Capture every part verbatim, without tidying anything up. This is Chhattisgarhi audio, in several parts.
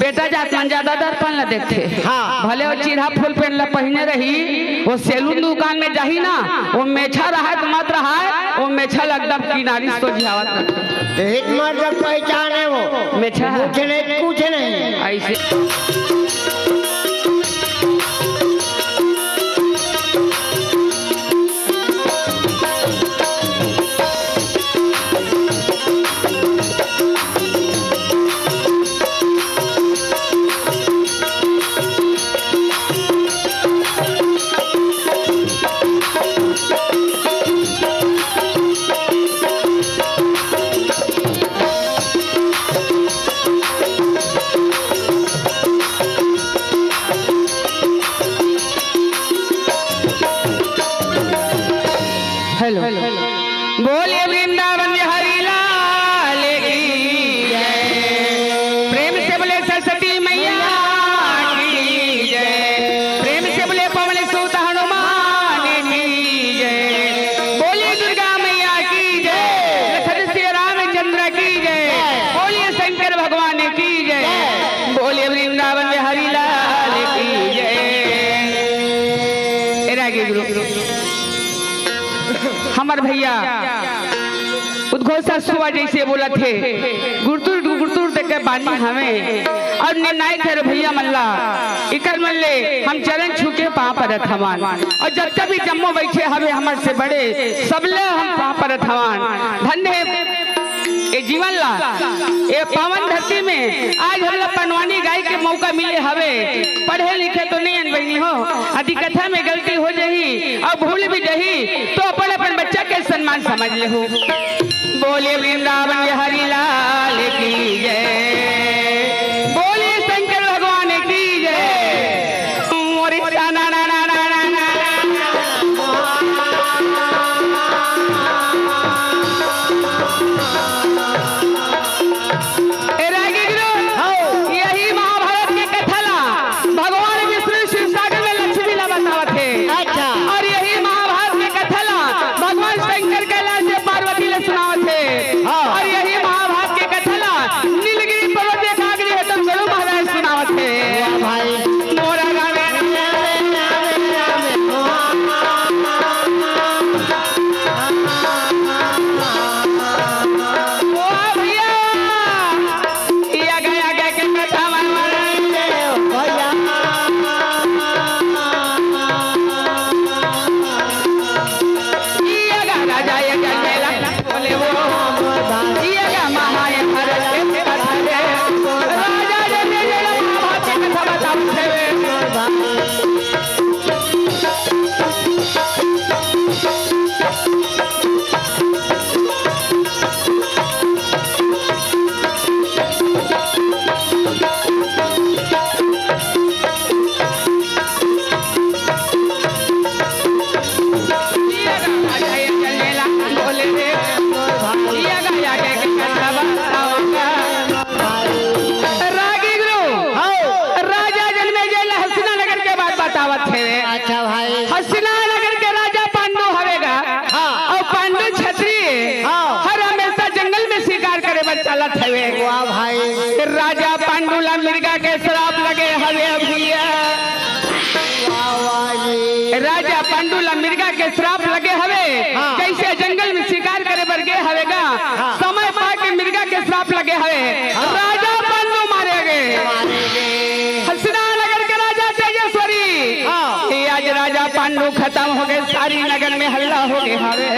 बेटा जात मन ज्यादा दर्पण ला देखथे। हाँ। भले वो चिरहा फुल पैंट ला पहिने रही, वो सैलून दुकान में जाही ना, वो मेछा रहय त मत रहय, वो मेछा ला एकदम किनारी सोझियावत रथे। एक मर्द पहचाने वो। मेछा। कुछ नहीं, कुछ नहीं। ऐसे। हेलो। बोलिए वृंदावन बिहारी लाल की जय। प्रेम से बोले सरस्वती मैया की जय। प्रेम से बोले पवन सुत हनुमान की जय। बोलिए दुर्गा मैया की जय। लखन श्री रामचंद्र की जय। बोलिए शंकर भगवान की जय। बोलिए वृंदावन बिहारी लाल की जय। ए रागी गुरु, हमर भैया उद्घोषा सुआ जैसे बोलत हे, गुरतुर गुरतुर तक के बानी हवे, अउ निर्णायक हे भैया मन ला, इकर मन ले हम चरण छू के पाँव परत हवन, अउ जतका भी जम्मो बैठे हवे हमर से बड़े, सबले हम पाँव परत हवन। धन्य हे ए जीवन ला, ए पावन धरती में आज हमला पंडवानी गाय के मौका मिले हवे। पढ़े लिखे तो नहीं अन बहिनी हो, अति कथा में गलती हो जाही अउ भूल भी जाही, तो अपन अपन बच्चा के सम्मान समझ लेहू। बोलिए वृंदावन बिहारी लाल की जय, बोलिए शंकर भगवान की जय। मोरे ता ना ना ना ना ना ना ना। ए रागी गुरु, हाँ। यही महाभारत के कथा ला भगवान विष्णु शिव सागर में लक्ष्मी ला बतावत हे। अच्छा। अउ यही महाभारत के कथा ला भगवान शंकर कैलाश से पार्वती ला सुनावत हे। हाँ। अउ यही महाभारत के कथा ला नीलगिरी पर्वत में कागरी हेतम गरुड़ महाराज सुनावत हे। वाह भाई। मोरा रामे रामे रामे रामे। ओ भैया, या गया गया के कथा मन। भैया। या गा राजा, या गा मेला। बोले वो, ये गा महाभारत के कथा रे। राजा रे, रे, रे, महाभारत के कथा बतावत हे। रागी गुरु, हाँ। राजा जनमेजय ला हस्तिनानगर के बात बतावत हे। अच्छा भाई। हस्तिनानगर के राजा पांडु हवे गा। हाँ। अउ पांडु क्षत्रिय हाँ। हर हमेशा जंगल में शिकार करे बर चलत हवे। वाह भाई। राजा पांडु ला मिर्गा के श्राप लगे हवे भैया। वाह, वाह जी। राजा पांडु ला मिर्गा के श्राप लगे हवे। हाँ। जैसे जंगल में शिकार करे बर गे हवे गा, हाँ। समय पा के मिर्गा के श्राप लगे हवे। हाँ। राजा पांडु मारे गे। मारे गे। हस्तिनानगर के राजा तेजस्वरी। हाँ। ये आज राजा पांडु खत्म हो गए, सारी नगर में हल्ला हो गए हवे।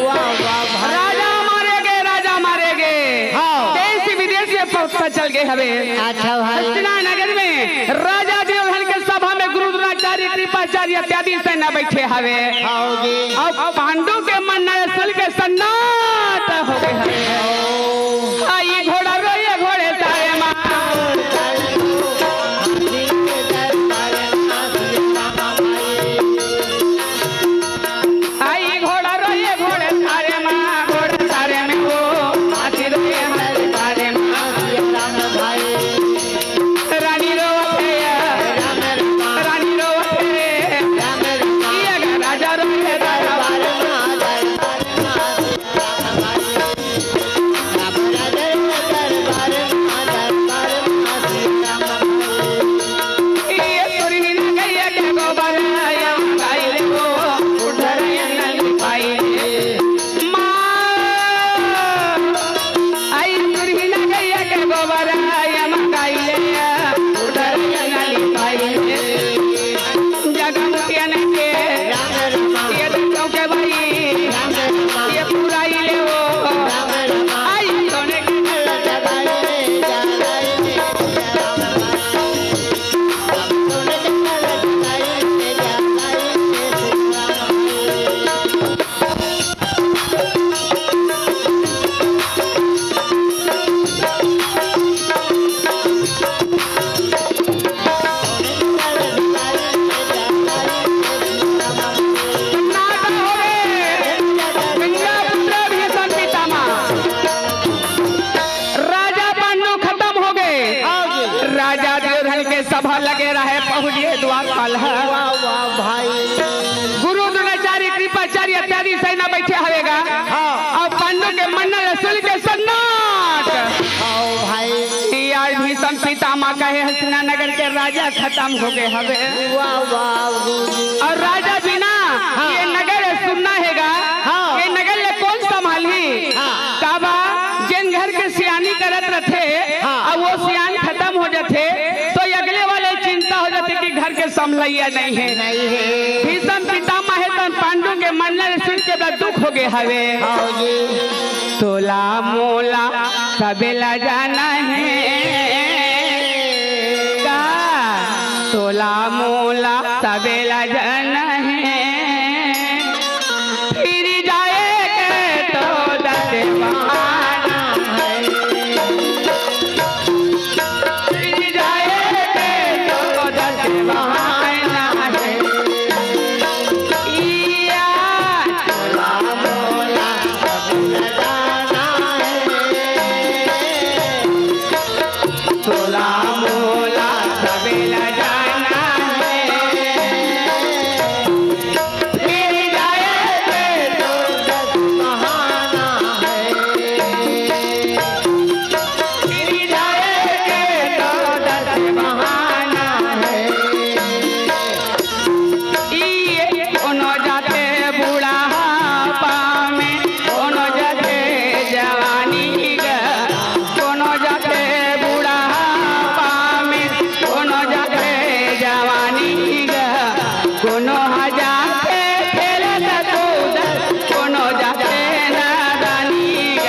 वाह, वाह, वाह। राजा मारे गे, राजा मारे गे। हाँ। देश विदेश में प-, पचल गए हवे। अच्छा भाई। हस्तिनानगर में राजा दुर्योधन के सभा में गुरु द्रोणाचार्य, कृपाचार्य इत्यादि सेना बैठे हवे। हाँ जी। अउ पांडु के मन सुन के सन्नाटा हो गए हवे। आई घोड़ा रोए घोड़े तारे माँ। आई घोड़ा रोए घोड़े तारे माँ, घोड़े तारे में वो, हाथी रोए हमारे तारे माँ। रानी रोवत हे, रानी रोवत हे, ये गा राजा रोवत हे, राजा। राजा दुर्योधन के सभा लगे रहे, पहुँचिए द्वारपाल ह। वाह, वाह, भाई। गुरु द्रोणाचार्य, कृपाचार्य इत्यादि सेना बैठे हवे गा। हाँ। अउ पांडु के मरना ल सुन के सन्नाट। हाँ, भाई। यार भीष्म पितामह कहे, हस्तिना नगर के राजा खतम हो गे हवे। वाह, वाह, गुरु। अउ राजा बिना हाँ। ये नगर सुन्ना हे गा। हाँ। ये नगर ल कोन संभालही? हाँ। काबर जेन घर के सियानी करत रथे, हाँ। अउ वो सियान खतम हो जाथे, तो अगले वाले चिंता हो जाथे कि घर के संभलइया नइ हे। नइ हे। भीष्म पितामह हे, त पांडु के मरना ल सुन के बड़ा दुख हो गे हवे। हाँ जी। तोला मोला सबे ला जाना हे का? तोला मोला सबे ला जाना हे। फिर जाए के तो दस बहाना हे। फिर जाए के तो दस बहाना हे। इया तोला मोला सब ला जाना हे। तोला मोला सबे ला जाना हे। फिर जाए के तो दस बहाना हे। फिर जाए के तो दस बहाना हे। ई कोनो जाथे बुढ़ापा में, कोनो जाथे जवानी ग, कोनो जाथे बुढ़ापा में, कोनो जाथे जवानी ग, कोनो ह जाथे खेलत कूदत, कोनो जाथे नादानी ग,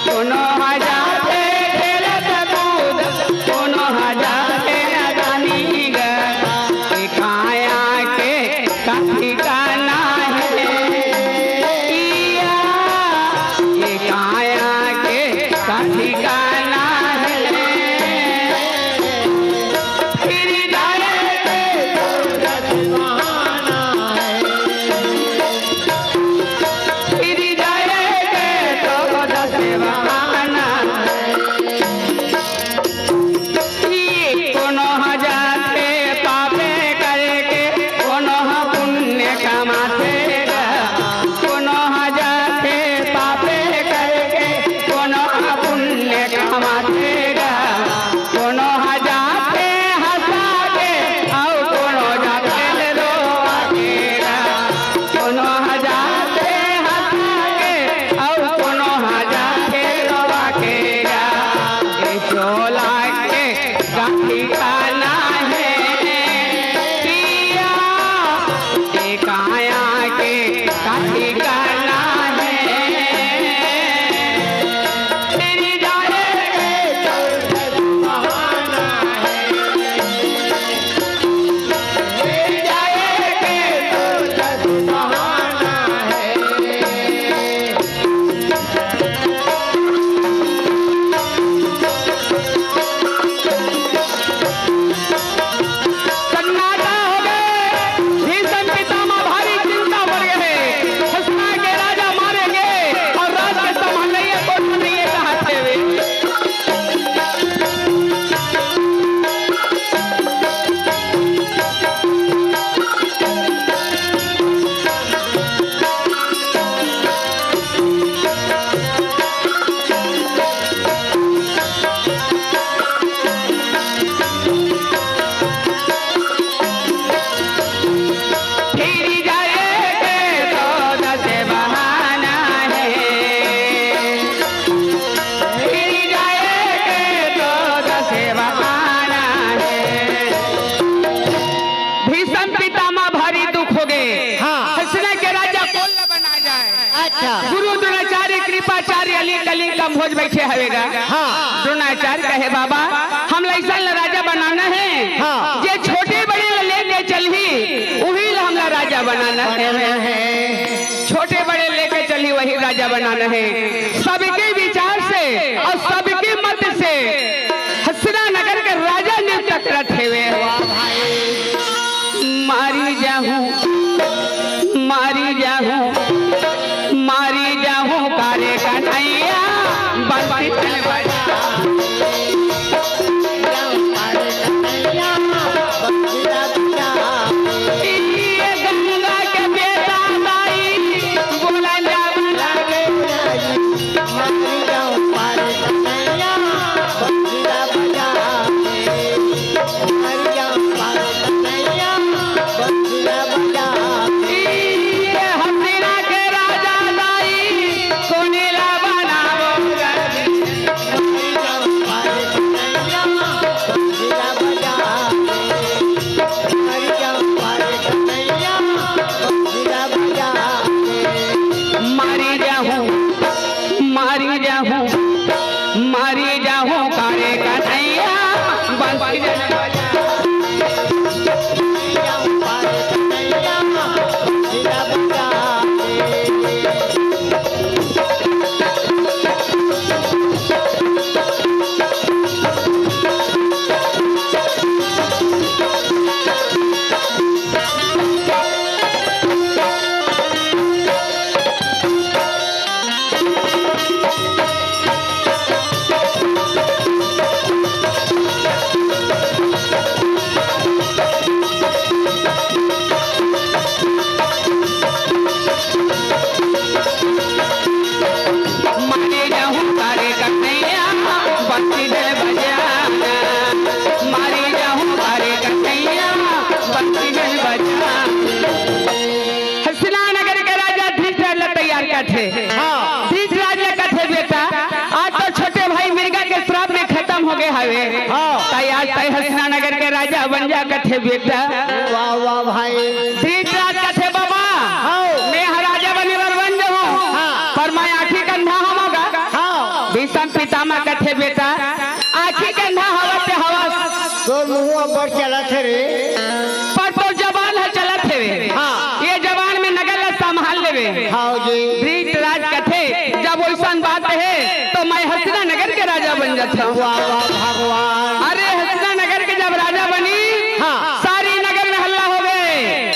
कोनो ह जाथे खेलत कूदत, कोनो ह जाथे नादानी ग। ए काया के का ठिकाना हे, इया, ए काया के का ठिकाना हे। फिर जाए के तो दस बहाना हे। फिर जाए के तो दस बहाना हे। कोनो ह जाथे पापे करके, कोनो ह पुण्य कमाथे गा। कोनो ह जाथे पापे करके, कोनो ह पुण्य कमाथे गा। कोनो ह जाथे हंसा के, अउ कोनो जाथे रोवा के गा। कोनो ह जाथे हंसा के, अउ कोनो ह जाथे रोवा के गा। ए चोला के का ठिकाना हे, पिया, ए काया के का ठिकाना हे। तेरी जाए के तो दस बहाना हे। सन्नाटा हो गए। भीष्म पितामह भारी चिंता पड़ गए। हस्तिना के राजा मारे गे अउ राज के संभालइया कोई नइ हे, कहाथे वे। फिर जाए के तो दस बहाना हे। फिर जाए के तो दस बहाना हे। भीष्म पितामह भारी दुख हो गए। हाँ। हस्तिना के राजा कोन ला बना जाए। अच्छा। गुरु द्रोणाचार्य, कृपाचार्य, अली कलिंग कम्भोज बैठे हवे गा। हाँ। द्रोणाचार्य कहे, बाबा, हम लइसन ला राजा बनाना हे। हाँ। जे छोटे बड़े ला लेके चलही, उही ला हमला राजा बनाना हे। बनाना हे। छोटे बड़े लेके चलही, वही राजा बनाना हे। सबके विचार से अउ सबके मत से हस्तिना नगर के राजा नियुक्त करत हेवे। वाह भाई। मारी जाहूं, मारी जाहूं, मारी जाहूं कारे कन्हैया, बंसी बजा। आज तैं हसना नगर के राजा बन जा कथे बेटा। वाह, वाह भाई। धृतराज कथे, बाबा, हाँ। मैं ह राजा बने बर बन जाहूँ, हाँ। पर मैं आँखी के अंधा हवँव गा। हाँ। भीष्म पितामह कथे, बेटा, आँखी के अंधा हवस ते हवस। तोर मुँह अब्बड़ चलत हे रे। पर तोर जबान ह चलत हेवे। हाँ। ये जबान में नगर ला संभाल लेबे। हाँ जी। धृतराज कथे, जब वइसन बात हे, तो मैं हसना नगर के राजा बन जाथँव। वाह, वाह, भगवान। अरे, हसना नगर के जब राजा बनी, हाँ। सारी नगर में हल्ला होगे।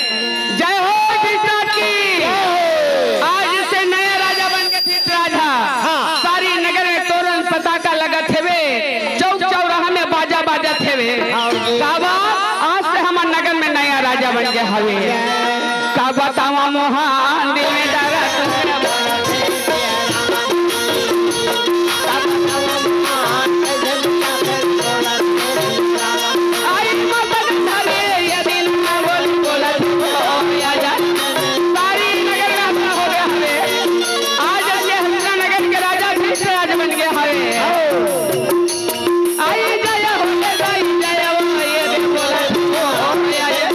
जय हो धृतराज की। जय हो। आज से नया राजा बन के धृतराज ह। हाँ। सारी नगर में तोरन पताका लगत हेवे, चौक चौराहा में बाजा बाजत हेवे। हाँ जी। काबर आज से हमर नगर में नया राजा बन गे हवे। का बतावँव मोहा दिल में दरद। आई मदद भरे ये दिल में बोल बोलत हो या जा। सारी नगर में हल्ला होगे हवे। आज ये हसना नगर के राजा धृतराज बन गे हवे। आई जय हो, जय, जय हो, ये भी बोला, ओ, जय, जय।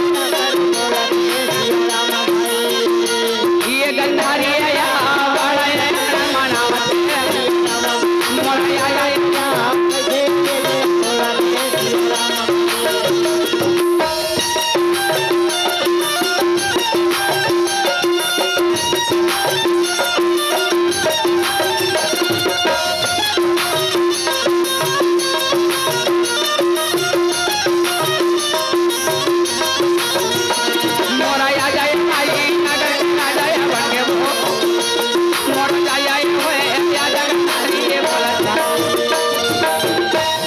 ये गंधारी आया, बड़ा ये मनावत है। मोर आया, आया, मोरा आ जाए भाई, नगर आ जाए, बन के वो। मोरा आ जाए, होए, या जगत ये बोला।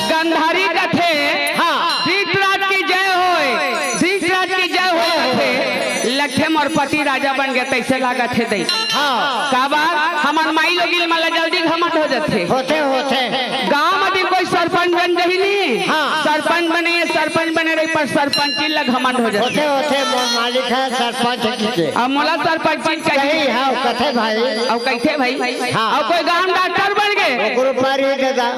गंधारी कथे, हाँ। धृतराज की जय होए, धृतराज की जय होए कथे। लखे मोर पति राजा बन गे, तइसे लागत हे दई। हाँ। काबर हमर माई लोगिन मन ला जल्दी घमंड हो जाथे। होथे, होथे। गांव म भी कोई सरपंच बन जाही नी, हाँ। सरपंच बने, सरपंच बने रही, पर सरपंची ला घमंड हो जाथे। होथे, होथे, मोर मालिक हे सरपंच कहिके। अब मोला सरपंची चाहिए। सही, हाँ, कथे भाई। अउ कहिथे भाई। हाँ। अउ कोई गांव डॉक्टर बन गे। ओकरो पारी दे दा।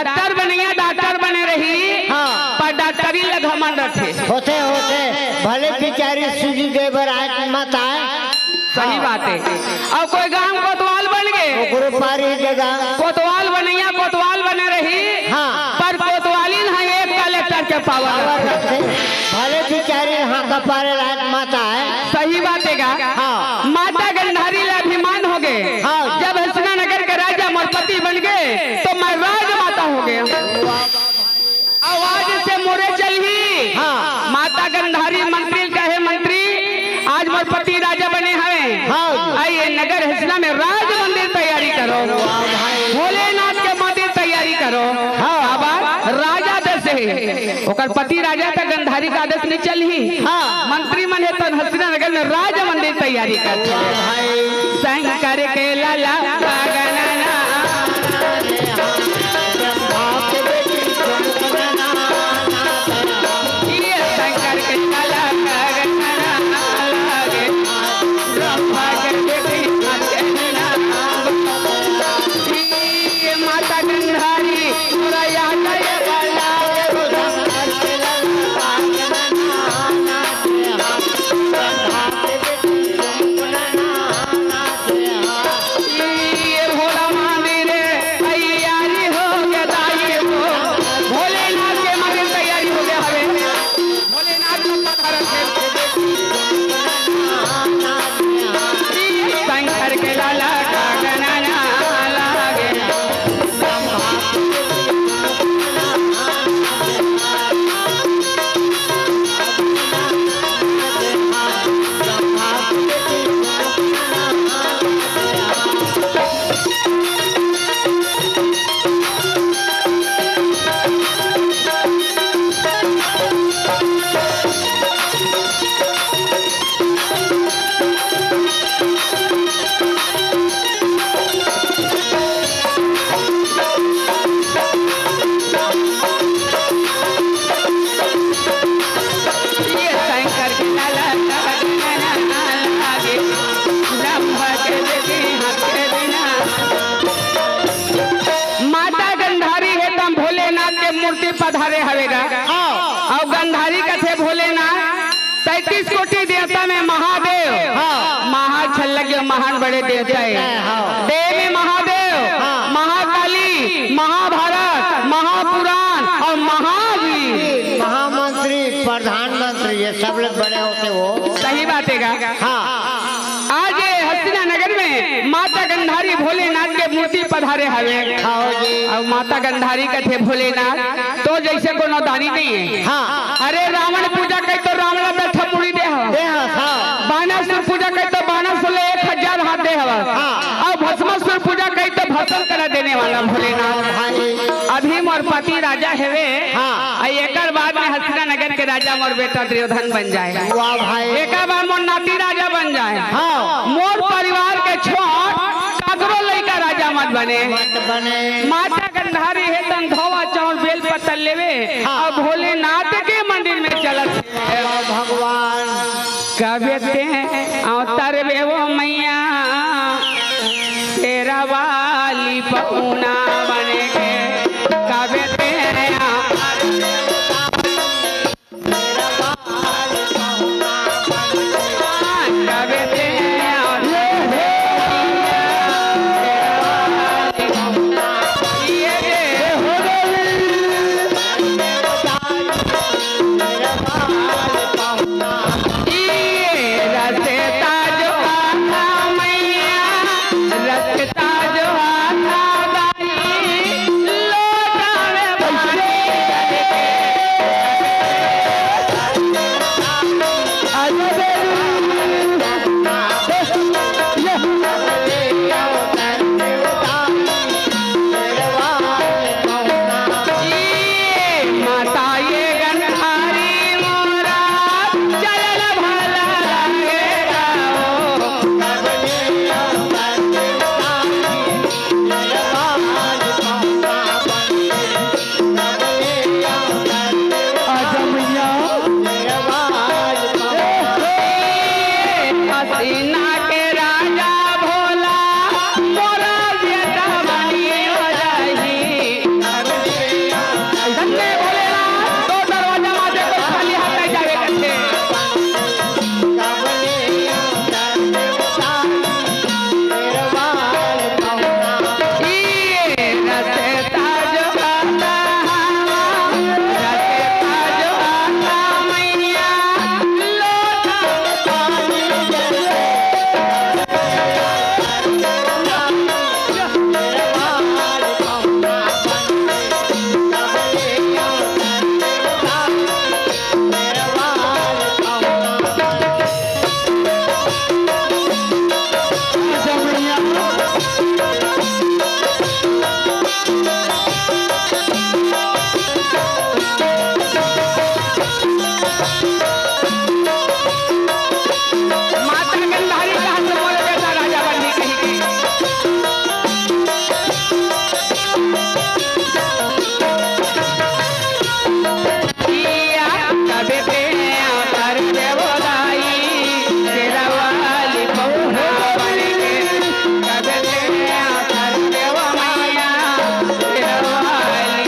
डॉक्टर बनइया डॉक्टर बने रही, हाँ। पर डॉक्टरी ला घमंड रथे। होथे, होथे, भले बिचारी सूजी दे बर आज मत आए। सही बात हे। अउ कोई गांव कोतवाल बन गे। ओकरो पारी दे दा। कोतवाल बनइया कोतवाल बने रही। हाँ। पर कोतवालिन ह एक कलेक्टर के पावर पावर रथे। रथे। भले बिचारी हाँ कपारे लायक माता हे। सही बात हे गा। हाँ। माता गंधारी ला अभिमान हो गे। हाँ। जब हसना नगर के राजा मोर पति बन गे, तो मैं राजमाता हो गे। आवाज से मोरे चलही। हाँ। माता गंधारी मंत्री ल कहे, "मंत्री, आज मोर पति राजा बने हवे। हाँ जी। अई ये नगर हसना में राज मंदिर तैयारी करो। वाह भाई। भोलेनाथ के मंदिर तैयारी करो।" हाँ। बाबा, राजा आदेश हे। ओकर पति राजा त गंधारी के आदेश नइ चलही। हाँ। मंत्री मन हे तन हसना नगर में राज मंदिर तैयारी कर। वाह भाई। शंकर के लाला गगनना। ये शंकर के लाला गगनना लागे। ब्रह्मा के बेटी अथेना। ये माता गंधारी मोरा याद आए वाला। ये हाँ। अउ गंधारी कथे भोलेनाथ, तैंतीस कोटि देवता में महादेव, हाँ। महान छल्लक महान बड़े देवता हे। हाँ। देव में महादेव, हाँ। महाकाली, महाभारत, महापुराण अउ महावीर। महामंत्री, प्रधानमंत्री, ये सब ले बड़े होथे वो। सही बात हे गा। हाँ। आज ये हस्तिना नगर में माता गंधारी भोलेनाथ के मूर्ति पधारे हवे। हाँ जी। अउ माता गंधारी कथे भोलेनाथ, तोर जइसे कोनो दानी नइ हे। हाँ। अरे रावण पूजा कही त रावण ला दस ठा मुड़ी दे हवस। दे हवस, हाँ। बानासुर पूजा कही त बानासुर ला एक हजार हाथ दे हवस। हाँ। अउ भस्मासुर पूजा कही त भस्म करा देने वाला भोलेनाथ। भाई। अभी मोर पति राजा हवे। हाँ। अउ एकर बाद में हस्तिना नगर के राजा मोर बेटा दुर्योधन बन जाय। वाह भाई। एकर बाद मोर नाती राजा बन जाय। हाँ। मोर परिवार के छोड़ काकरो लइका राजा मत बने। मत बने। माता गंधारी हे तन धोवा चाउर बेल पत्तर लेवे, हाँ। अउ भोलेनाथ के मंदिर में चलत हे। वाह भगवान। कबे तें अवतरबे वो मैया, शेरा वाली पहुना बने के। कबे तें अवतरबे हसीना के राजा भोला, मोरा बेटा बनी हो जाही। धन्य भोलेनाथ, दो दरवाजा मारे, कोई खाली हाथ नहीं जावे कथे। माता गंधारी कहा से मोर बेटा राजा बनही कही के। किया तबे ते आकर देवो दाई, शेरा वाली पहुना बन के। तबे ते आकर देवो मैया, शेरा वाली।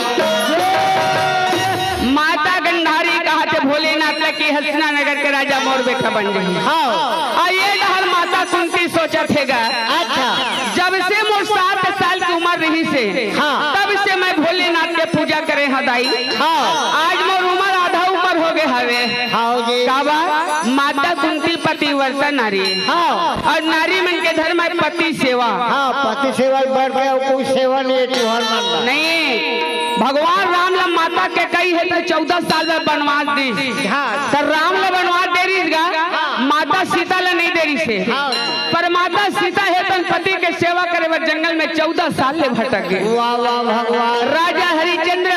माता गंधारी कहा थे भोलेनाथ ला कि हसना नगर के राजा मोर बेटा बन जाही। हाँ। अउ ये डहर माता कुंती सोचत हे गा। अच्छा। जब से मोर सात साल के उमर रहिस हे, हाँ। तब से मैं भोलेनाथ के पूजा करे हँव दाई। हाँ। आज मोर उमर आधा उमर हो गे हवे। हाँ जी। काबर? माता कुंती पतिव्रता नारी। हाँ। अउ नारी मन के धर्म हे पति सेवा। हाँ, पति सेवा ही बढ़ के अउ कोई सेवा नहीं हे तुँहर मन ला। नहीं, भगवान राम ला माता कैकई हे त चौदह साल बर बनवास दिस। हाँ। त राम ला बनवास दे रिहिस गा, हाँ। माता सीता ला नहीं दे रिहिस हे। हाँ। पर माता सीता हे तन पति के सेवा करे बर जंगल में चौदह साल ले भटक गे। वाह, वाह, भगवान। राजा हरिश्चंद्र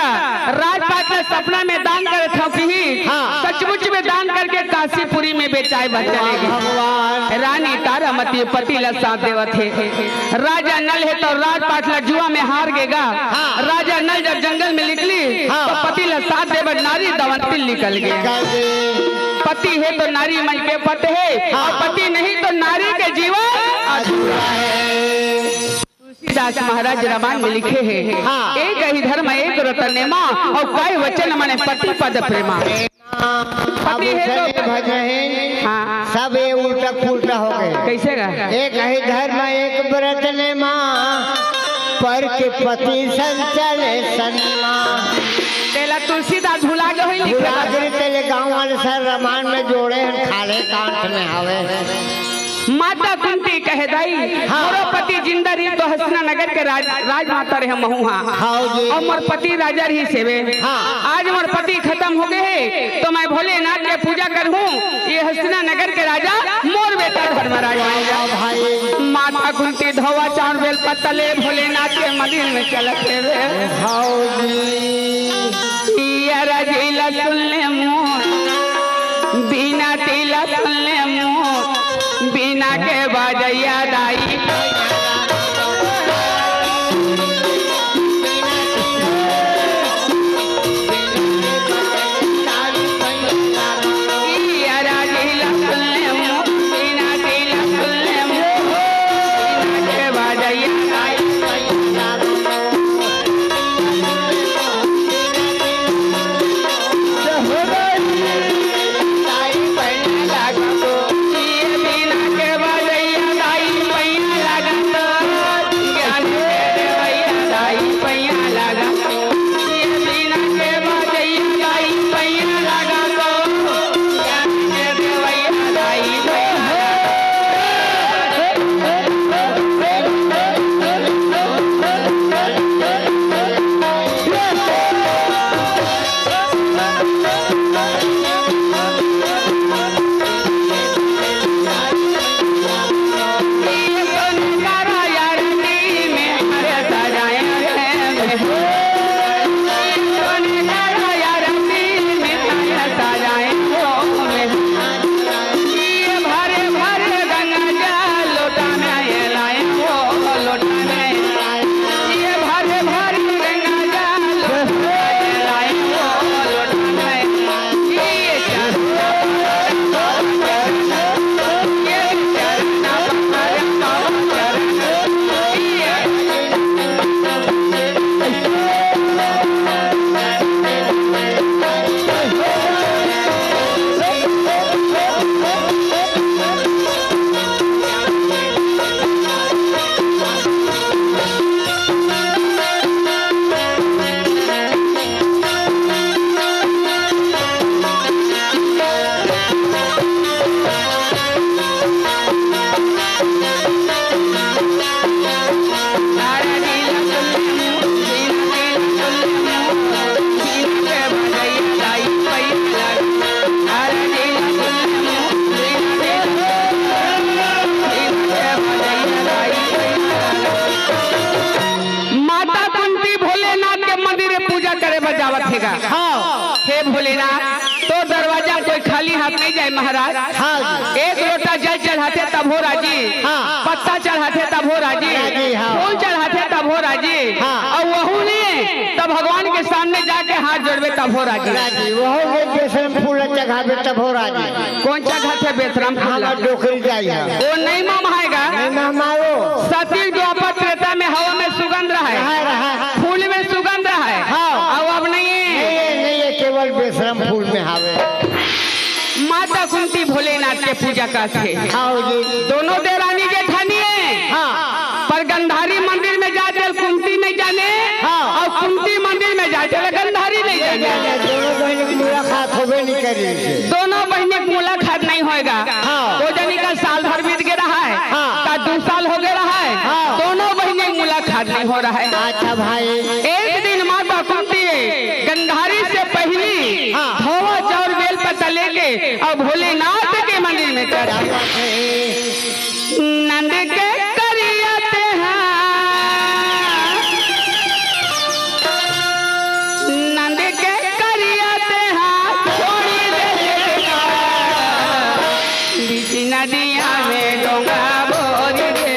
राजपाट ला सपना में दान करे थँव किहिस, हाँ। सचमुच में दान करके काशीपुरी में बेचाय बर चले गे। वाह, भगवान। रानी तारामती पति ला साथ देवत हे। राजा नल हे त राजपाट ला जुआ में हार गे गा। हाँ। राजा नल जब जंगल में निकलिस, हाँ। त पति ला साथ दे बर नारी दवंती निकल गे। निकल गे। पति हे त नारी मन के पत हे, हाँ। अउ पति नहीं त नारी के जीवन अधूरा हे। तुलसीदास महाराज रामायण में लिखे हे, हाँ। एक ही धर्म एक रतन नेमा, अउ काय वचन माने पति पद प्रेमा। अब पति हे तो भज रहे। हाँ। सब ये उल्टा पुल्टा हो गए। कैसे गा? एक ही धर्म एक व्रत नेमा, पर के पति संचल सनमा। तेला तुलसीदास भुला गए होही लिखे भुला बर। गए तेले गाँव वाले सब रामायण में जोड़े हैं, खाले कांठ में हवे। माता कुंती कहे, दाई, हाँ। मोरो पति जिंदा रही तो हस्तिना नगर के राज, राजमाता रहे महू हा। हाँ जी। अउ मोर पति राजा रही सेवे। हाँ। आज मोर पति खत्म हो गए हे, तो मैं भोलेनाथ के पूजा करहूँ, ये हस्तिना नगर के राजा मोर बेटा धर्मराज बन जाए। वाह भाई। माता कुंती धोवा चाउर बेल पत्ता ले भोलेनाथ के मंदिर में चलत हे रे। हाँ जी। पिया राजीला सुन ले मोर, बीना तीला सुन ले मोर, बीना के बजैया दाई। पिया राजीला सुन ले मोर, बीना तीला सुन ले मोर, बीना के बजैया दाई। माता कुंती भोलेनाथ के मंदिर में पूजा करे बर जावत हे गा। हाँ। हे भोलेनाथ, तोर दरवाजा कोई खाली हाथ नहीं जाए महाराज। हाँ जी। एक लोटा जल चढ़ाथे तभो राजी, हाँ। पत्ता चढ़ाथे तभो राजी, राजी, हाँ। फूल चढ़ाथे तभो राजी, हाँ। अउ वहू नहीं त भगवान के सामने जाके हाथ जोड़बे तभो राजी। राजी, वहू के बेसरम फूल चढ़ाबे तभो राजी। कोन चढ़ाथे बेसरम फूल? हाँ, डोकरी जाई है। ओ नहीं ममाय गा। नहीं ममाय ओ। सती द्वापर त्रेता में हवा में सुगंध रहय। रहय, रहय। फूल में सुगंध रहय। हाँ। अउ अब नहीं हे। नहीं हे, नहीं हे, केवल बेसरम फूल में हवे। माता कुंती भोलेनाथ के पूजा करथे। हाँ जी। दोनों देरानी जेठानी हे। हाँ। पर गंधारी मंदिर में जाए तेला कुंती नहीं जाने, हाँ। अउ कुंती मंदिर में जाए तेला गंधारी नहीं जाने। दोनों बहिनी के मुलाकात होबे नहीं करी से। दोनों बहिनी के मुलाकात नहीं होय गा। हाँ। ओ जनी का साल भर बीत गे रहय, हाँ। का दू साल हो गे रहय, हाँ। दोनों बहिनी के मुलाकात नहीं हो रहय। अच्छा भाई। एक दिन माता कुंती गंधारी से पहिली हाँ। धोवा चाउर बेल पत्ता लेके अउ भोलेनाथ के मंदिर में चढ़ नंद के करिया तेहा, नंद के करिया तेहा छोड़ी दे, बीच नदिया में डोंगा बोर दे।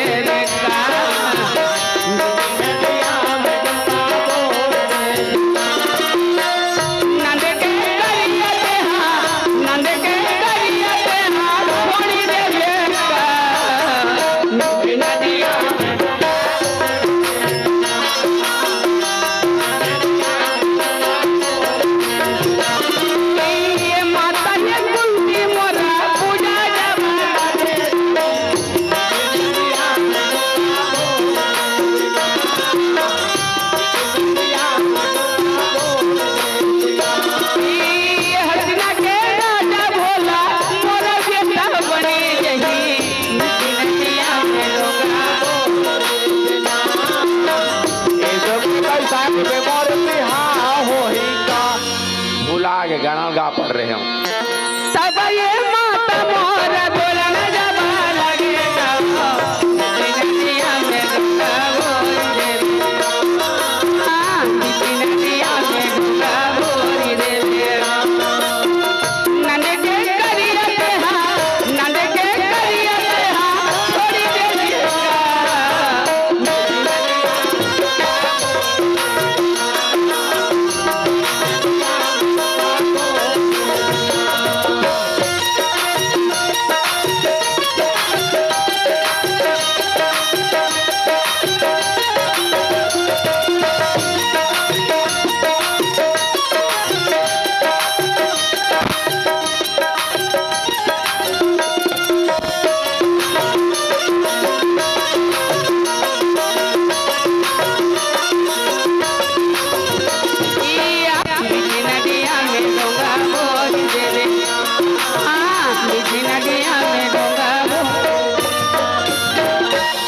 लागे गाना गा पड़ रहे हो। तब ये माता मोर बोलन जब लगे तब, बिटिया में डूबा बोल दे। हाँ, बिटिया में डूबा बोल दे। नंद के करिया के हा, नंद के करिया के हा, छोड़ी दे दिया।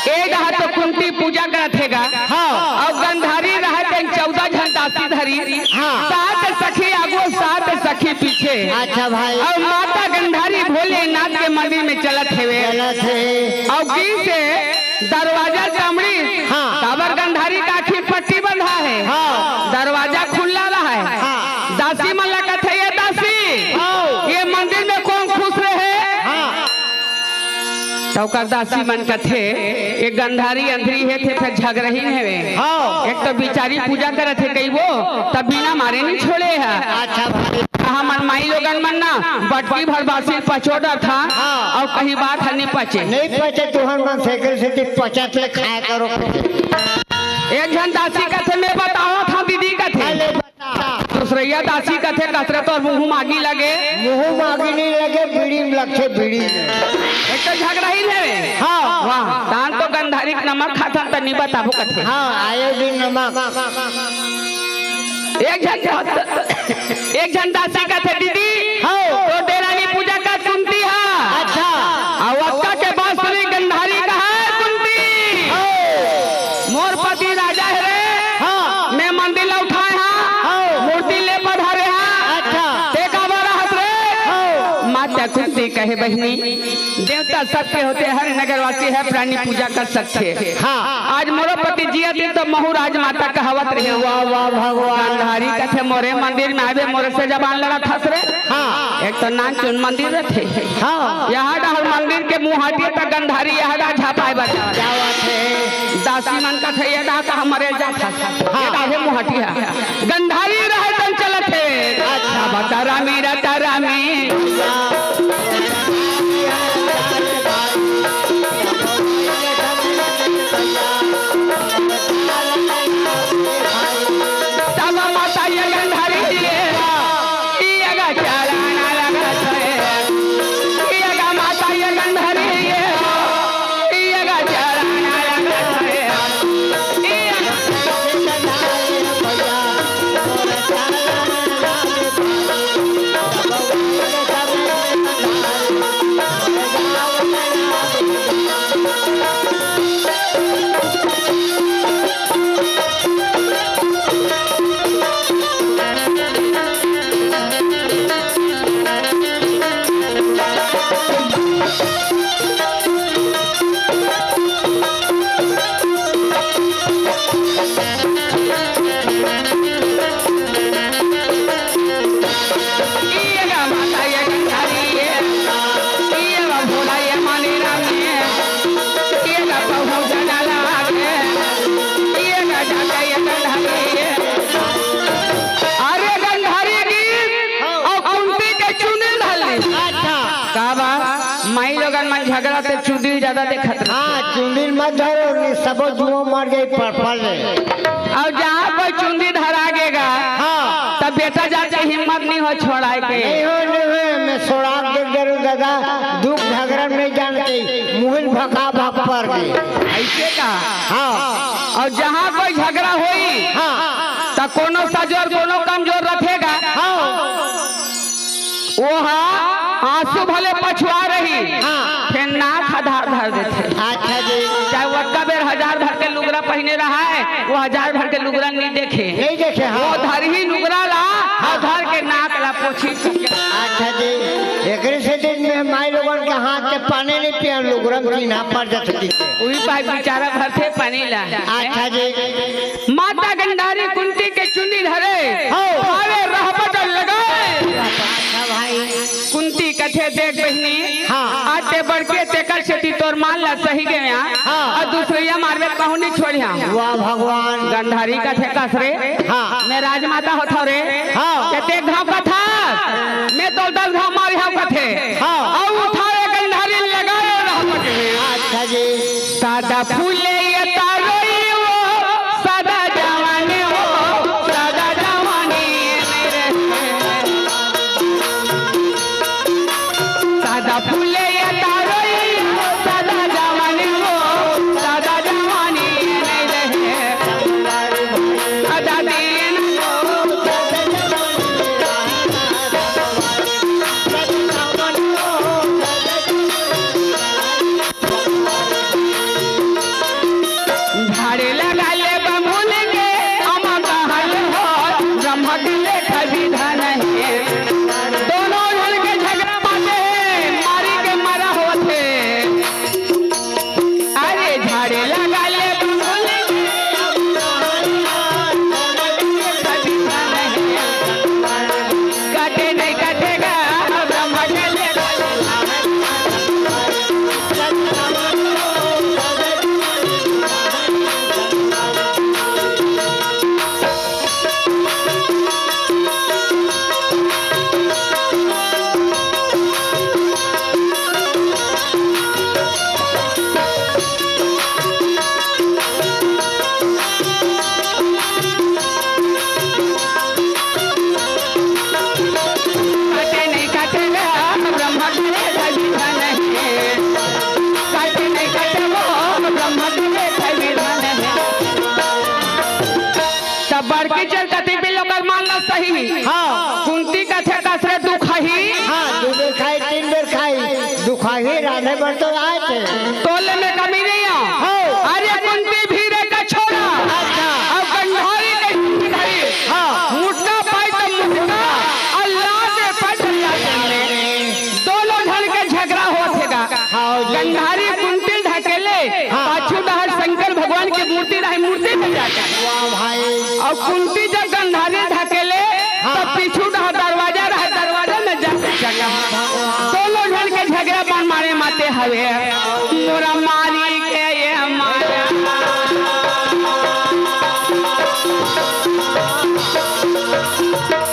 ए डहर तो कुंती पूजा करत हे गा। हाँ। अउ गंधारी रहत हे चौदह झन दासी धरी। हाँ। सात सखी आगू, सात सखी पीछे। अच्छा भाई। अउ माता गंधारी भोलेनाथ के मंदिर में चलत हेवे। चलत हे। अउ की से दरवाजा तमड़ी। हाँ। काबर गंधारी का आँखी पट्टी बंधा हे। हाँ। दरवाजा खुल्ला रहय। हाँ। दासी मन ला कथे, "ये दासी, हाँ। ये मंदिर में कोन खुश रहे?" हाँ। त ओकर दासी मन कथे, "ये गंधारी अंधरी हे थे, फेर झगरहीन हेवे। हाँ। एक तो बिचारी पूजा करत हे कहिबो, त बिना मारे नइ छोड़े हे।" अच्छा भाई। हमन माई लोगन मन ना बटकी भर बासी पचो डरथन, हाँ। अउ कहीं बात ह नइ पचे। नइ पचे, तुहर मन साइकिल से ती पचत ले खाए करो। एक झन दासी कथे, "मैं बतावत हँव दीदी," कथे। अरे बता। दूसरइया दासी कथे, "कतरे तोर मुँह मागी लगे।" मुँह मागी नइ लगे, बीड़ी में लगथे, बीड़ी में। एक तो झगरहीन हेवे। हाँ। वाह, तान तो गंधारी के नमक खाथन त नइ बताबो कथे। हाँ, आयो दिन नमक। एक झन, एक झन दासी कथे, "दीदी, हाँ। तोर देरानी पूजा करत कुंती हा।" अच्छा। अउ अतका के बाद सुनी गंधारी कहय, "कुंती, हाँ। मोर पति राजा हे रे, हाँ। मैं मंदिर ला उठाय हँव, हाँ। मूर्ति ले पधारे हँव, अच्छा। तें काबर रहत रे?" हाँ। माता कुंती कहे, बहिनी, देवता सबके होथे, हर नगरवासी हर प्राणी पूजा कर सकथे। हाँ। आज मोरो पति जियत हे त महूँ राजमाता कहवत रहेंव। वाह, वाह, भगवान। गंधारी कथे, "मोरे मंदिर में आबे, मोरे से जबान लड़त हस रे।" हाँ। एक तो नानचुन मंदिर रथे। हाँ। यहाँ डहर मंदिर के मुहाटी त गंधारी यहाँ डहर झापाए बर जावत हे। जावत हे। दासी मन कथे, "ये डहर त हमरे जात हस। हाँ। ये डहर हे मुहाटी ह।" गंधारी रहय तन चलत हे। अच्छा। बता रामी, रता रामी। तब माता ये गंधारी ये, ये गा चलाना लगत हे। ये गा माता ये गंधारी ये, ये गा चलाना लगत हे। अरे गंधारी गीत अउ कुंती के चुंदी धर ले। अच्छा। का बा? माई लोगन मन झगरा ते चुंदी ज्यादा देखत रहे। हाँ, चुंदी मत धरो, नहीं सबो जुओं मर जाई पड़पड़ ले। अउ जहाँ कोई चुंदी धरा गेगा, हाँ। तब बेटा जात के हिम्मत नहीं हो छोड़ाए के। नहीं हो, नहीं हो, मैं छोड़ा के जरूर दादा, दुख झगरा नहीं जानते, मुहिल भका भक पर गई। ऐसे का? हाँ। अउ जहाँ कोई झगरा होई, हाँ। त कोनो सजोर, कोनो कमजोर रथेगा। हाँ। ओहा आंसू भले पछुआ रही, हाँ। फेर नाक आधार धर देथे। अच्छा जी। चाहे वो अतका बेर हजार भर के लुगरा पहिने रहा है, वो हजार भर के लुगरा नहीं देखे। नहीं देखे, हाँ। वो धर ही लुगरा ला, हाँ। धर के नाक ला अच्छा जी, एकरे से दिन में माई लोगन के हाथ के पानी नहीं पियन, लुगरम चिन्हा पड़ जाथे। उही पाई बेचारा भरथे पानी ला। अच्छा जी। माता गंधारी कुंती के चुंदी धरे, हाँ। अरे रहबट लगाए। अच्छा भाई। कुंती कथे, "देख बहिनी, हाँ। आज ते बड़के तेकर सेती तोर मान ला सही गया, हाँ। अउ दूसरइया मारबे त कहूँ नहीं छोड़िया।" वाह भगवान। गंधारी कथे, "कस रे, हाँ। मैं राजमाता होथव रे।" हाँ। ते, "ते घाव कथा, मैं तो दस घाव मारे हव," कथे। हाँ। अउ उठाए गंधारी लगाए रहबट में। अच्छा जी। सादा फूले ये तारोई वो, सादा जवानी वो, सादा जवानी ये मेरे। सादा फूले ये तारोई वो, सादा जवानी वो, सादा जवानी ये मेरे। सादा दिन वो, झाड़े लगा ले बमुन के, अमा कहल हो, ब्रह्म के लेखा विधान हे। दोनों झन के झगड़ा बाटे, मारी के मरा होथे। अरे झाड़े लगा ले बमुन के, कटे नहीं कटेगा, ब्रह्म के लेखा। कटे नहीं कटे वो ब्रह्म के लेखा विधान हे। कटे नहीं कटे वो ब्रह्म के लेखा विधान हे। तब बड़की चल कति बिल ओकर मान ला सही। हाँ। कुंती कथे, "कस रे दुखही।" हाँ, दू बेर खाई, तीन बेर खाई, दुखही रांधे बर तो आए थे। तोले में कमी नहीं आ। हाँ। अरे कुंती भी रे का छोड़ा। अच्छा। अउ गंधारी के भिखारी। हाँ। मुटका पाई त मुटका, अल्लाह के पट अल्लाह के। दोनों झन के झगड़ा होत हे गा। हाँ जी। गंधारी कुंती ढकेले, हाँ। पाछू डहर शंकर भगवान के मूर्ति रहे, मूर्ति में जाके। वाह भाई। अउ कुंती जब गंधारी ढकेले, हाँ। तब पीछू डहर दरवाजा रहे, दरवाजा में जाके चढ़ा। दोनों झन के झगड़ा मन मारे माते हवे। मोरा मारी के ये मारा।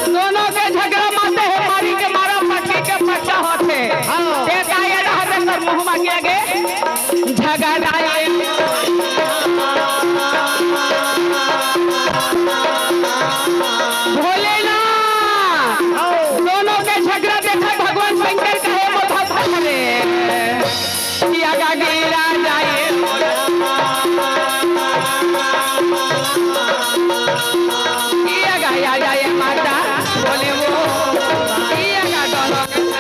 दोनों के झगड़ा माते हे, मारी के मारा, पट्टी के पट्टा होथे। हाँ। ते का ये रहबे कर मुँह मा के आगे झगड़ा ये। भोलेनाथ, हाँ। दोनों के झगड़ा देखा भगवान शंकर कहे, "मोर भक्त हरे।" किया गा गिरा जाए, किया गा या जाए माता, बोले वो, किया गा दोनों।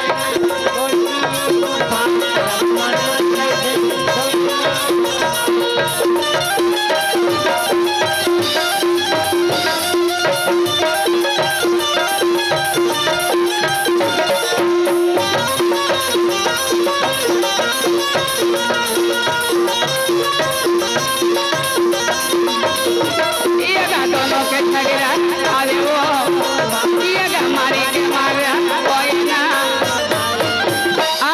ये गा दोनों के झगड़ा, अरे वो, ये गा मारी के मारा, कोई ना।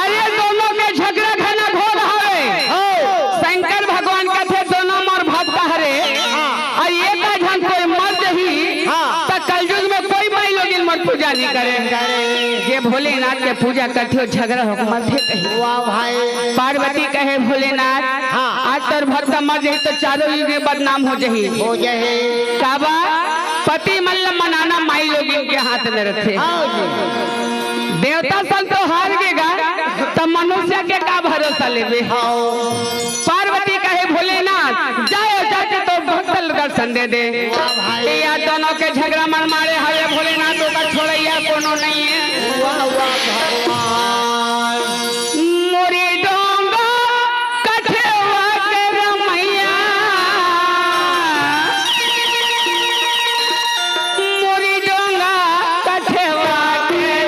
अरे दोनों के झगड़ा घना घोर हवे। हो। शंकर भगवान कथे दोनों मोर भक्त हरे। हाँ। अउ ये का झन कोई मर जही, हाँ। त कलयुग में कोई माई लोगिन मोर पूजा नहीं करे। करे। ये भोलेनाथ के पूजा करथे, झगड़ा हो मरथे कहीं। वाह भाई। पार्वती कहे, "भोलेनाथ, हाँ। आज तोर भक्त मर जही त चारों युग में बदनाम हो जही।" हो जही। काबर? पति मन ल मनाना माई लोगिन के हाथ में रथे। हाँ जी। देवता सन तो हार गे गा, त मनुष्य के का भरोसा लेबे? हाँ। पार्वती कहे, "भोलेनाथ, जाए जाके तो भक्त ल दर्शन दे दे।" वाह भाई। या दोनों के झगड़ा मन मारे हवे भोलेनाथ, ओकर छोड़ैया कोनो नहीं है। वाह, वाह, भगवान। मोरी डोंगा कठेवा के रमैया, मोरी डोंगा कठेवा के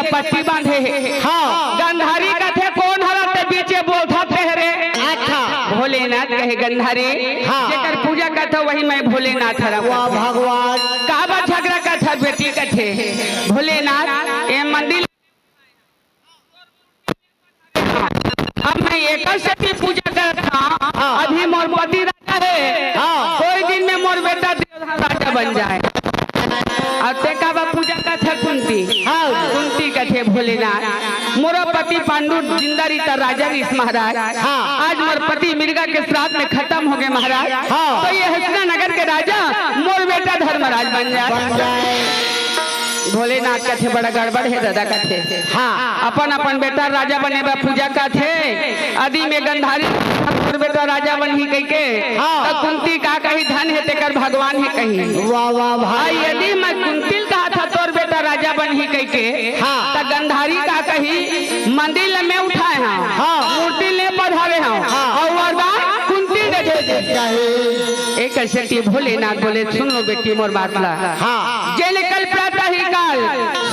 पट्टी बांधे हे। हाँ। गंधारी कथे, "कोन हरस ते बीचे बोलथस तेहरे?" अच्छा। भोलेनाथ कहे, "गंधारी, हाँ। जेकर पूजा करथंव, वही मैं भोलेनाथ हरंव।" वाह भगवान। "काबर झगरा करथस बेटी?" कथे, "भोलेनाथ, ए मंदिर अब मैं एकर सेती पूजा करत हंव, हाँ। अभी मोर पति राजा हे, हाँ। कोई दिन में मोर बेटा देवधार राजा बन जाए।" अउ ते काबर पूजा करथस कुंती? हाँ। कुंती कथे, "भोलेनाथ, मोर पति पांडु जिंदा रहिस त राजा रहिस महाराज। हाँ। आज मोर पति मृगा के श्राप में खतम होगे महाराज। हाँ। त ए हस्तिनापुर नगर के राजा मोर बेटा धर्मराज बन जाए।" बन जाए। भोलेनाथ कथे, "बड़ा गड़बड़ हे दादा," कथे। हाँ। "अपन अपन बेटा राजा बने बर पूजा करथे, अदि में गंधारी तोर बेटा राजा बनही कहिके, हाँ। त कुंती का कही, धन हे तेकर भगवान हे कही। वाह, वाह, भाई। अउ यदि मैं कुंती ल कहत हंव तोर बेटा राजा बनही कहिके, हाँ। त गंधारी का कही, मंदिर ल मैं उठाए हंव, हाँ। मूर्ति ल मैं पधारे हंव, हाँ। अउ वरदान कुंती ल दे दे।" कही। एकर सेती भोलेनाथ बोले, "सुन लो बेटी मोर बात ला।" हाँ। "जेन कल प्रातः ही काल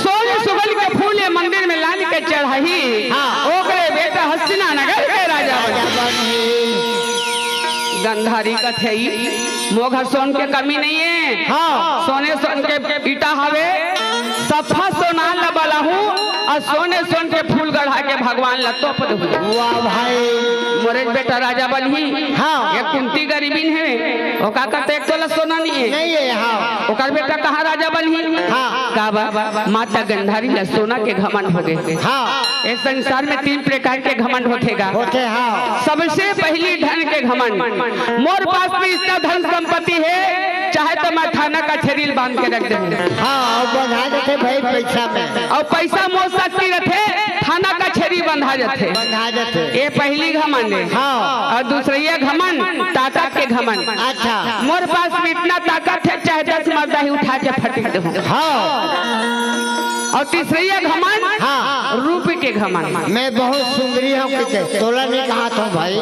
सोन सुगंध के फूल ए मंदिर में लान के चढ़ाही, हाँ। ओकरे बेटा हस्तिनापुर नगर के राजा बनही।" गंधारी कथे, "मोर घर सोन के कमी नइ हे।" हाँ। "सोने सोन के ईटा हवे, सफा सोनार ल बलाहूं अउ सोने सोन के फूल गढ़ा के भगवान ल तोप दूहूं।" वाह भाई। "मोरे बेटा राजा बनही।" हाँ। ए कुंती गरीबिन हे, ओकर करा त एक तोला सोना नइ हे। नइ हे, हाँ। ओकर बेटा कहां राजा बनही? हाँ। काबर? माता गंधारी ल सोना के घमंड होगे। हाँ। ए संसार में तीन प्रकार के घमंड होथे गा। होथे, हाँ। सबसे पहिली धन के घमंड। "मोर पास में इतना धन संपत्ति हे, चाहे त मैं थाना कचहरी ल बांध के रख देहूं।" हाँ, अउ बंधा देथे भाई पइसा में। अउ पइसा मोर शक्ति रथे, थाना कचहरी बंधा जाथे। बंधा जाथे। ए पहिली घमंड हे। हाँ। अउ दूसरइया घमंड, ताकत के घमंड। अच्छा। "मोर पास में इतना ताकत हे, चाहे दस मरदा ही उठा के फटक देहूं।" हाँ। अउ तीसरइया घमंड, हाँ। रूप के घमंड। "मैं बहुत सुंदरी हंव," कहिके, तोला नइ कहत हंव भाई।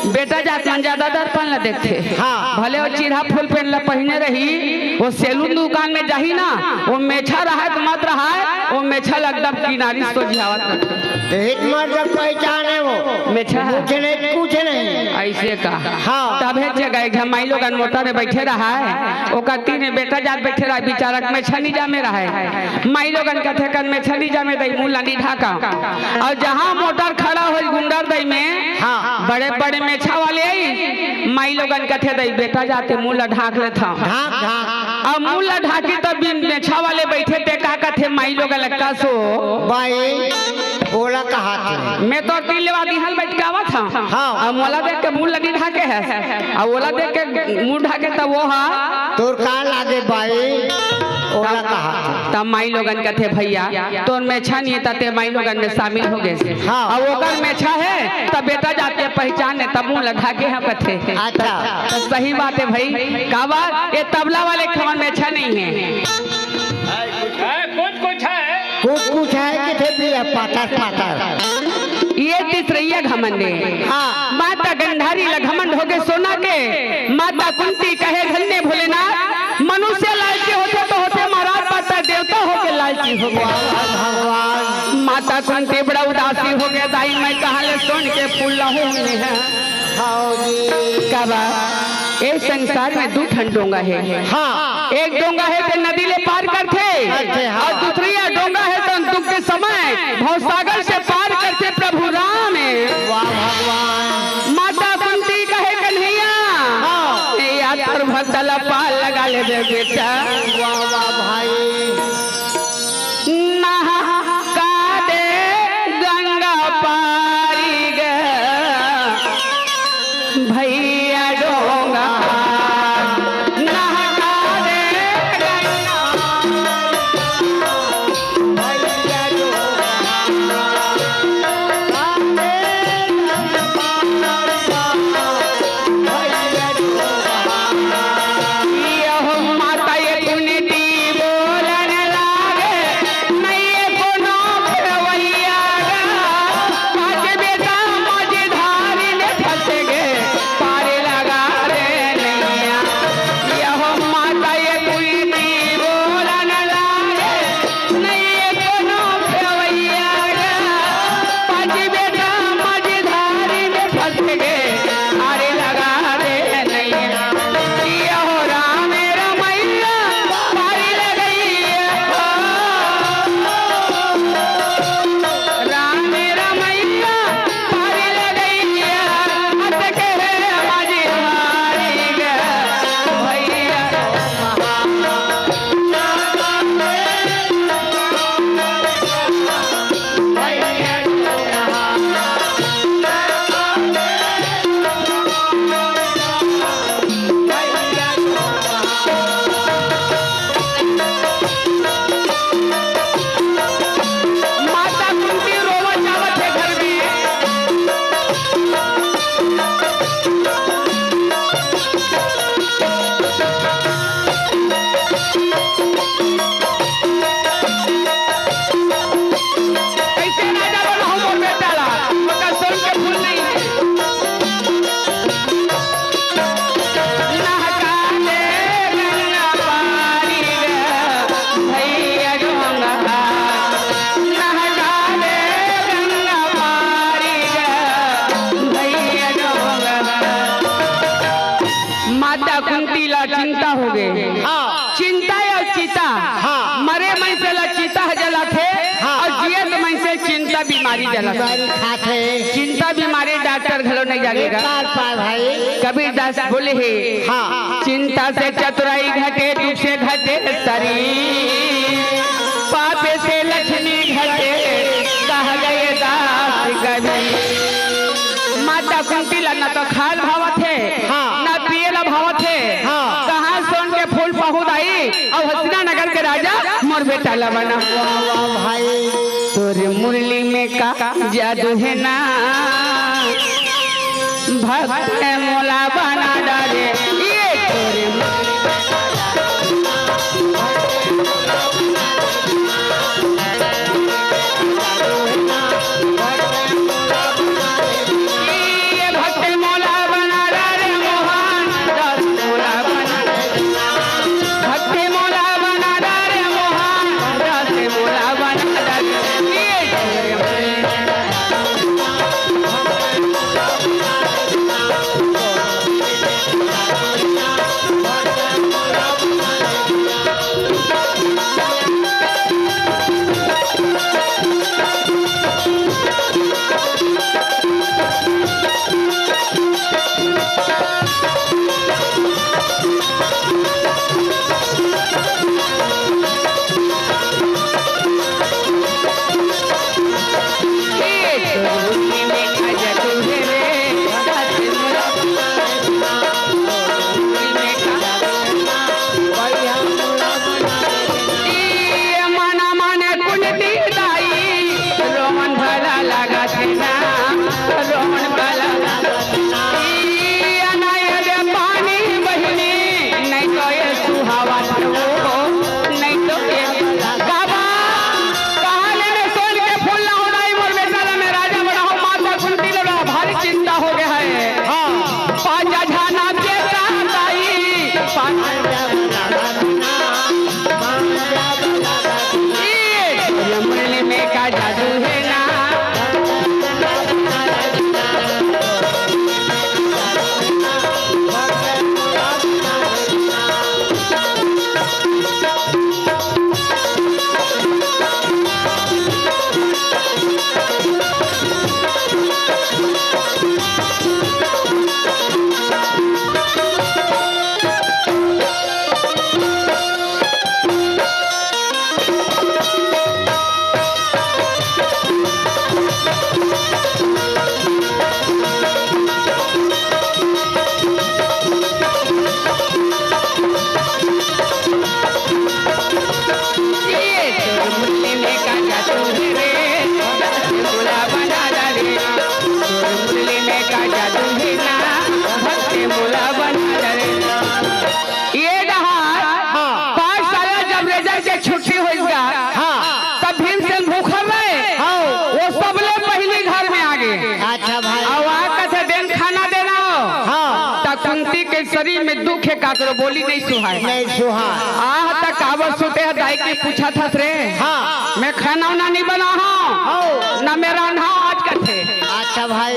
बेटा जात मन जादा दर्पन ल देखथे। हाँ। भले ओ चिरहा फुल पेंट ल पहिने रही, ओ सैलून दुकान में जाही ना, ओ मेछा रहय त मत रहय, ओ मेछा ल एकदम किनारी सोझियावत रथे। एक मर्द पहचाने वो। मेछा। कुछ नहीं, कुछ नहीं। अइसे का? हाँ। तभे जगह एक झन माईलोगन मोटर में बइठे रहय, ओकर तीर में बेटा जात बइठे रहय, बिचारा के मेछा नइ जामे रहय। माईलोगन कथे, "कन मेछा नइ जामे दई, मुंह ल नइ ढाकव।" अउ जहां मोटर खड़ा होइस गुंडरदई में, हाँ। बड़े बड़े मेछा वाले आइस, माईलोगन कथे, "दई बेटा जात ए मुंह ल ढांक लेथंव।" ढांक, ढांक। अउ मुंह ल ढांकी त बिन मेछा वाले बइठे ते का कथे माईलोगन ल, "कस ओ बाई, ओला कहत हे।" मैं तोर तीर ले वादी हल बइठ के आवत हंव। हाँ। अउ मोला देख के मुंह ल नइ ढांके हस। अउ ओला देख के मुंह ढांके त ओ हा तोर का लागे बाई, ओला कहत हे। त माईलोगन कथे, "भइया, तोर मेछा नइ हे त ते माईलोगन में शामिल होगेस।" हाँ। अउ ओकर मेछा हे त बेटा जात के पहचान हे, त मुंह ल ढांके हंव कथे। अच्छा। त सही बात हे भई, काबर ए तबला वाले के हमर मेछा नइ हे। ए, कुछ कुछ हे। कुछ कुछ हे कि थे भी हे पातर पातर। ए तीसरइया घमंड हे। हाँ। माता गंधारी ल घमंड होगे सोना के। माता कुंती कहे, "धन्य भोलेनाथ, मनुष्य लालची होथे त होथे महाराज, माता देवता होके लालची होगे।" वाह, वाह, भगवान। माता कुंती बड़ा उदासी होगे, "दाई, मैं कहां ले सोन के फूल लाहूं मैं?" हाँ जी। काबर? ए संसार में दू ठन डोंगा हे। हाँ। एक डोंगा हे ते नदी ले पार करथे, करथे, हाँ। अउ दूसरइया डोंगा हे त दुख के समय भवसागर से पार करथे प्रभु राम। वाह भगवान। माता कुंती कहे, "कन्हैया, हाँ। ए यार तोर भक्ता ल पार लगा लेबे बेटा।" वाह, वाह भाई। नहा का दे गंगा पारी गे भइया डोंगा, नहा का दे गंगा पारी गे भइया डोंगा, भइया डोंगा। यहो माता ए पुनीती चिता, हाँ। मरे मनसे ला चिता ह जलाथे, हाँ। अउ जियत मनसे चिंता बीमारी जलाथे। बीमारी खाथे। चिंता बीमारी डॉक्टर घलो नहीं जानेगा। पार पार भाई। कबीरदास बोले हे, हाँ। चिंता से चतुराई घटे, दुख से घटे शरीर, पाप से लक्ष्मी घटे, कह गए दास कबीर। माता कुंती ला ना तो खाल भावत हे, हाँ। ना पिए ला भावत हे। हाँ। कहाँ सोन के फूल पहुँच आई, अउ हसीना नगर के राजा मोर बेटा ला बना। वाह, वाह भाई। तोरे मुरली में का जादू हे ना, भक्त मोला बना डारे। ये तोरे मुरली में का जादू हे ना, भक्त मोला बना डारे। ये डहार हाँ। पाठशाला जब result के छुट्टी होइस गा, हाँ। तब भीमसेन भूखल रहे। हाँ। वो सबले पहिली घर में आ गे। अच्छा भाई। अउ आ कथे, "देन खाना देना हो।" हाँ। त कुंती के शरीर में दुख हे, काकरो बोली नहीं सुहाय। नहीं सुहाय। आह, त काबर सुते ह दाई के पूछत हस रे? हाँ। मैं खाना उना नहीं बना हूँ। हाँ। ना मैं रांधा आज कथे। अच्छा भाई।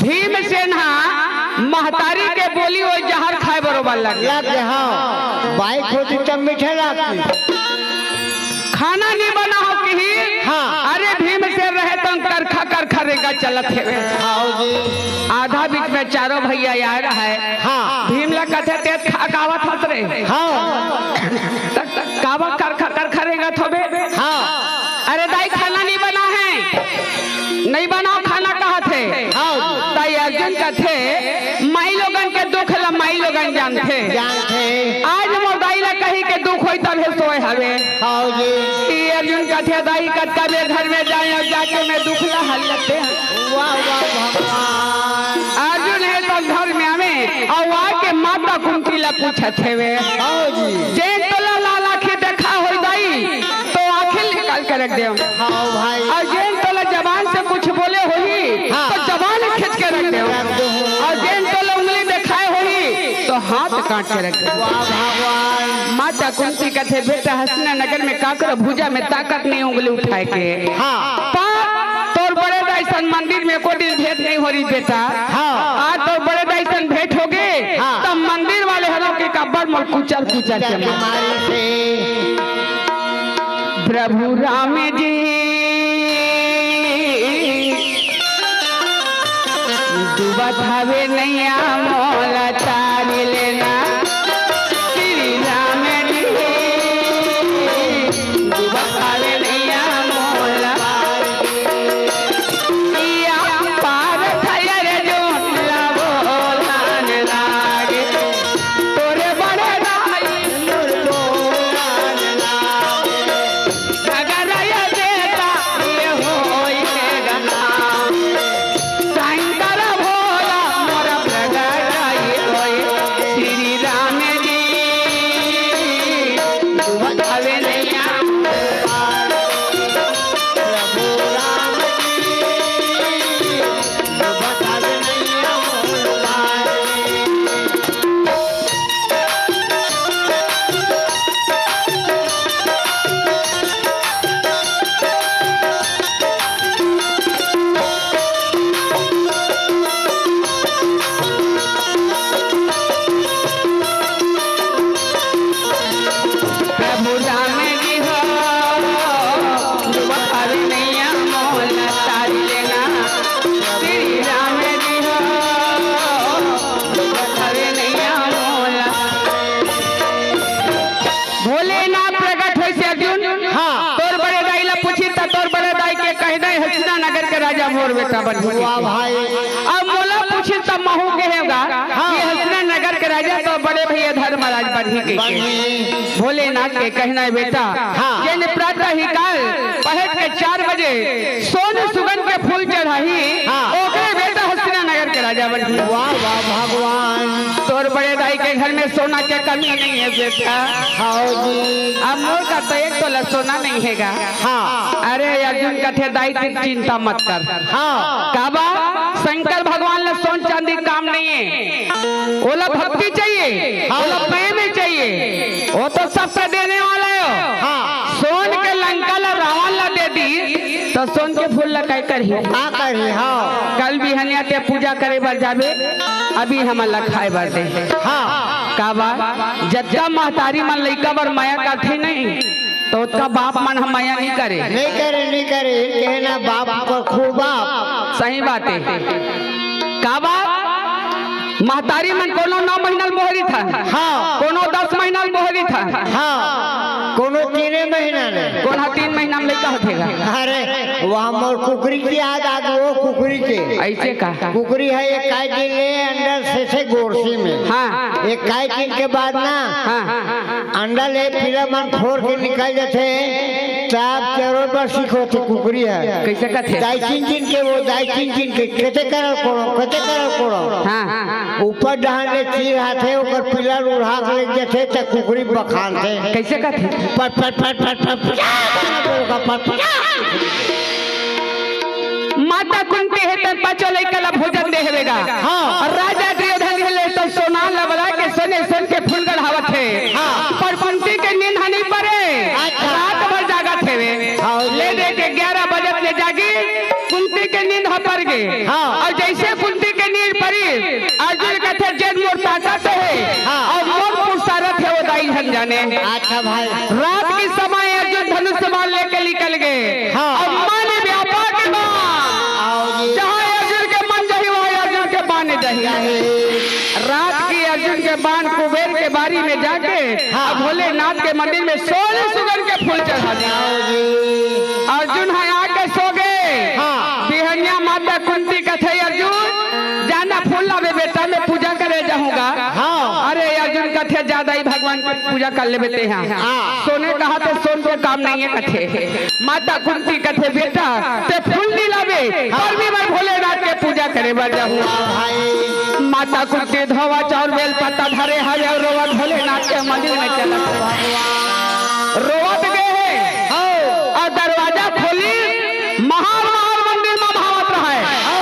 भीमसेन हा महतारी के बोली, ओ जहर खाए बरोबर लग गे। लग गे, हाँ। बाई खोती तब मीठे लागती। खाना नहीं बना हो किही? हाँ। अरे भीमसेन रहे तो करखा करखा रेंगा चलत हेवे। हाँ जी। आधा बीच में चारों भैया आए रहे। हाँ। भीम ला कथे, "तें खा कावत हस रे?" हाँ। त, त कावा करखा करखा रेंगत होबे? हाँ। अरे दाई, खाना नहीं बना है, नहीं बनाओ खाना, कहत हे। हाँ। ताई अर्जुन कथे, माई लोगन के दुख ला माई लोगन जानथे। जानथे। आज मोर दाई ला कही के दुख होई तब हे सोए हवे। हाँ जी। ई अर्जुन कथे, दाई, कतका बेर घर में जाए अउ जाके मैं दुख ला हल लेते हैं। वाह, वाह, भगवान। अर्जुन हे तो घर में आवे अउ आके माता कुंती ला पूछत हेवे। हाँ जी। जेन तोला लाल आँखी देखा होई दाई, तो आँखी निकाल के रख देव। हाँ भाई। अउ जेन तोला जबान से कुछ बोले होही, हाँ। तो जबान खींच के रख देव। रख दो। अउ जेन तोला उंगली देखाए होही, तो हाथ काट के रख देव। वाह भगवान। माता कुंती कथे, "बेटा, हसीना नगर में काकरो भुजा में ताकत नहीं उंगली उठाए के।" हाँ। पर तोर बड़े दाई सन मंदिर में एको दिन भेंट नहीं हो रही बेटा। हाँ। आज तोर बड़े दाई सन भेंट हो गे, हाँ। तब मंदिर वाले हरो के कब्बर मोर कुचर कुचर के मारे। मारे से। प्रभु राम जी, डूबत हवे नैया मोला तारी लेना। श्री राम जी, डूबत हवे नैया मोला। या पार थयर जोन ला बोलान लागे, तोरे बड़े दाई मोर बोलान लागे। डगरय देता ये होई के गना। शंकर भोला मोर प्रगटय होई, श्री राम जी। डूबत हवे नैया प्रभु राम जी। डूबत हवे नैया। प्रभु राम जी हो, डूबत हवे नैया मोला तारी लेना। श्री राम जी हो, डूबत हवे नैया मोला। भोलेनाथ प्रगट होइस अर्जुन। हाँ। तोर बड़े दाई ला पूछिस त तोर बड़े दाई के कहिन हे, हसीना नगर के राजा मोर बेटा बनही। वाह भाई। अब मोला पूछिस त महूँ कहेंव गा, हाँ। ये हसीना नगर के राजा तोर बड़े भैया धर्मराज बनही कहिके। बनही। भोलेनाथ के कहिन हे बेटा, हाँ। जेन प्रातः ही काल पहट के चार बजे सोन सुगंध के फूल चढ़ाही, हाँ। ओकरे बेटा हसीना नगर के राजा बनही। वाह, वाह, भगवान। तोर बड़े दाई के घर में सोना के कमी नहीं है बेटा। हाँ जी। अब मोर का तो एक तोला सोना नहीं है गा। हाँ। अरे अर्जुन कथे, दाई, तैं चिंता मत कर। हाँ। काबर? शंकर भगवान ला सोन चांदी काम नहीं है, ओला भक्ति चाहिए, हाँ। ओला प्रेम ही चाहिए। वो तो सबका देने वाला है। हाँ। सोन के लंका ला रावण ला दे दिस, त सोन के फूल ला काय करही? का करही? हाँ। कल बिहनिया तैं पूजा करे बर जाबे, अभी हमन ला खाए बर दे। हाँ। काबर? जतका महतारी मन लइका बर मया करथे नहीं, त ओतका बाप मन ह मया नहीं करे। नहीं करे, नहीं करे। कहना बाप को खूब बाप। सही बात है। काबर? महतारी मन कोनो नौ महीना ल बोहरी थन। हाँ। कोनो दस महीना ल बोहरी थन। हाँ। कोनो तीने महीना ले। कोन ह तीन महीना में लइका होथे गा? अरे, वहाँ मोर कुकरी के याद आ गई, वो कुकरी के। ऐसे का? कुकरी है, एक काय दिन ले अंडा से, से गोरसी में। हाँ। एक काय दिन के बाद ना, हाँ। अंडा ले पीला मन फोर के निकल जाथे, तब चरोर बर सीखोथे कुकरी है। कैसे कथे? दाई चिन चिन के वो, दाई चिन चिन के, कते करल कोड़ो, कते करल कोड़ो। हाँ। ऊपर डहान ले चीर आथे, ओकर पीला ल उड़ा के ले जाथे, त कुकरी बखानथे। कैसे कथे? पट, पट, पट, पट, पट, पट, पट, पट। माता कुंती हे त पाँचों लइका ला भोजन दे हवे गा। हाँ। अउ राजा दुर्योधन हे ले त सोना ल बला के सोने सोन के फूल गढ़ावत हे। हाँ। पर कुंती के नींद ह नहीं परे। अच्छा। रात भर जागत हेवे। हाँ। ले दे के ग्यारह बजत ले जागी, कुंती के नींद ह पर गे। हाँ। अउ जैसे कुंती के नींद परी, अर्जुन कथे, "जेन मोर ताकत हे, हाँ। अउ मोर पुरुषारथ हे, वो दाई झन जाने।" अच्छा भाई। रात के समय अर्जुन धनुष बाण लेके निकल गे। हाँ। अउ मन व्यापक बा। आओ जी। जहाँ अर्जुन के मन जाही, वहाँ अर्जुन के बाण जाही। जाही। रात के अर्जुन के बाण कुबेर के बारी में जाके, हाँ। अउ भोलेनाथ के मंदिर में सोन सुगंध के फूल चढ़ा दिस। आओ जी। अर्जुन ह आके सो गे। हाँ। बिहनिया माता कुंती कथे, "अर्जुन, जाना फूल लाबे बेटा, मैं पूजा करे जाहूँ गा।" हाँ। अरे अर्जुन कथे, "जा दाई, भगवान के पूजा कर लेबे तें हा।" हाँ। सोने कहा तो सोन के काम नहीं है कथे। माता कुंती कथे, "बेटा, तें फूल नहीं लाबे, हाँ। पर भी मैं भोलेनाथ के पूजा करे बर जाहूँ।" वाह भाई। माता कुंती धोवा चाउर बेल पत्ता धरे हवे अउ रोवत भोलेनाथ के मंदिर में चलत हे। रोवत गे हे। हाँ। अउ दरवाजा खोली, महार महार मंदिर में भावत रहय। हाँ।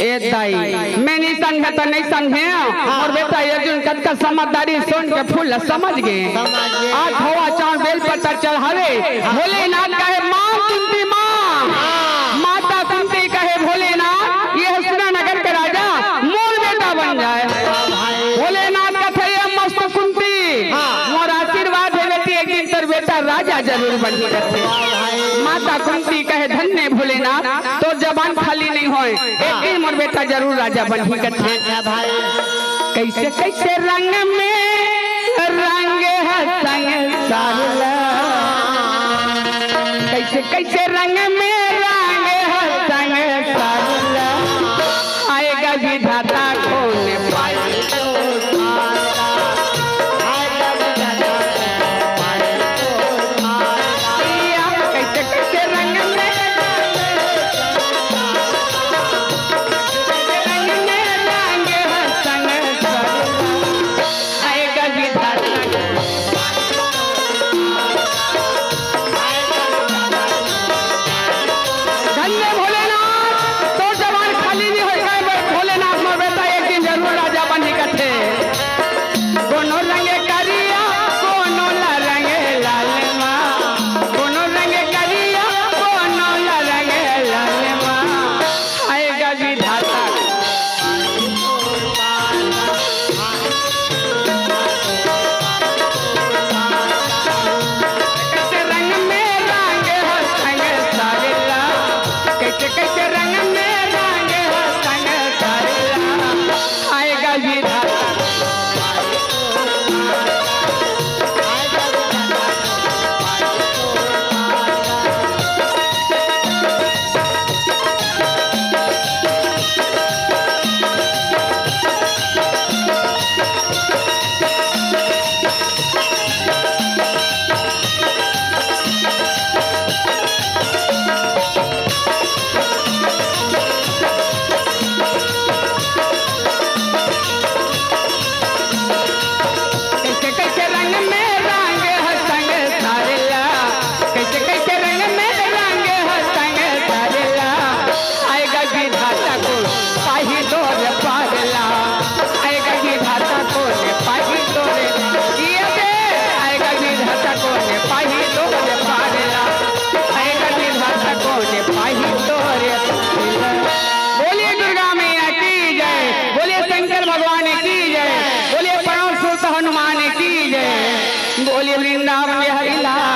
ए दाई, मैं नहीं संघे त नहीं संघे, हाँ। मोर बेटा अर्जुन कतका समझदारी, सोन के फूल ल समझ गे। समझ गे। आ धोवा चाउर बेल पत्ता चढ़ावे, हाँ। भोलेनाथ कहे, "माँ कुंती माँ।" हाँ। माता कुंती कहे, "भोलेनाथ, ये हसीना नगर के राजा मोर बेटा बन जाए।" हाँ भाई। भोलेनाथ कथे, "ये मस्त कुंती, हाँ। मोर आशीर्वाद हे बेटी, एक दिन तोर बेटा राजा जरूर बनही कथे। माता कुंती कहे, "धन्य भोलेनाथ, तोर जबान खाली नहीं होय, एक दिन मोर बेटा जरूर राजा बनही कथे।" कैसे कैसे रंग में रंग है संसार ला, कैसे कैसे रंग में रंग है संसार ला, आएगा विधाता कौन पाई। कैसे कैसे रंग में, रंग में रंग है संसार ला, आएगा विधाता। धन्य भोलेनाथ, तोर जबान खाली नहीं होय, कहे भोलेनाथ मोर बेटा एक दिन जरूर राजा बनही कथे। कोनो रंग करिया, कोनो ला रंग लाल मा, कोनो रंग करिया, कोनो ला रंग लाल मा, आएगा विधाता। कैसे रंग में रंग है संसार ला, कैसे कैसे रंग में रंग है संसार ला, आएगा विधाता। कैसे कैसे रंग में रंग है संसार ला, कैसे कैसे रंग में रंग है संसार ला, आएगा विधाता को पाही तोर पार ला, आएगा विधाता को ने पाही तोर, जिया दे, आएगा विधाता को ने पाही तोर पार ला, आएगा विधाता को ने पाही तोर। बोलिए दुर्गा मैया की जय, बोलिए शंकर भगवान की जय, बोलिए पवन सुत हनुमान की जय, बोलिए वृंदावन बिहारी लाल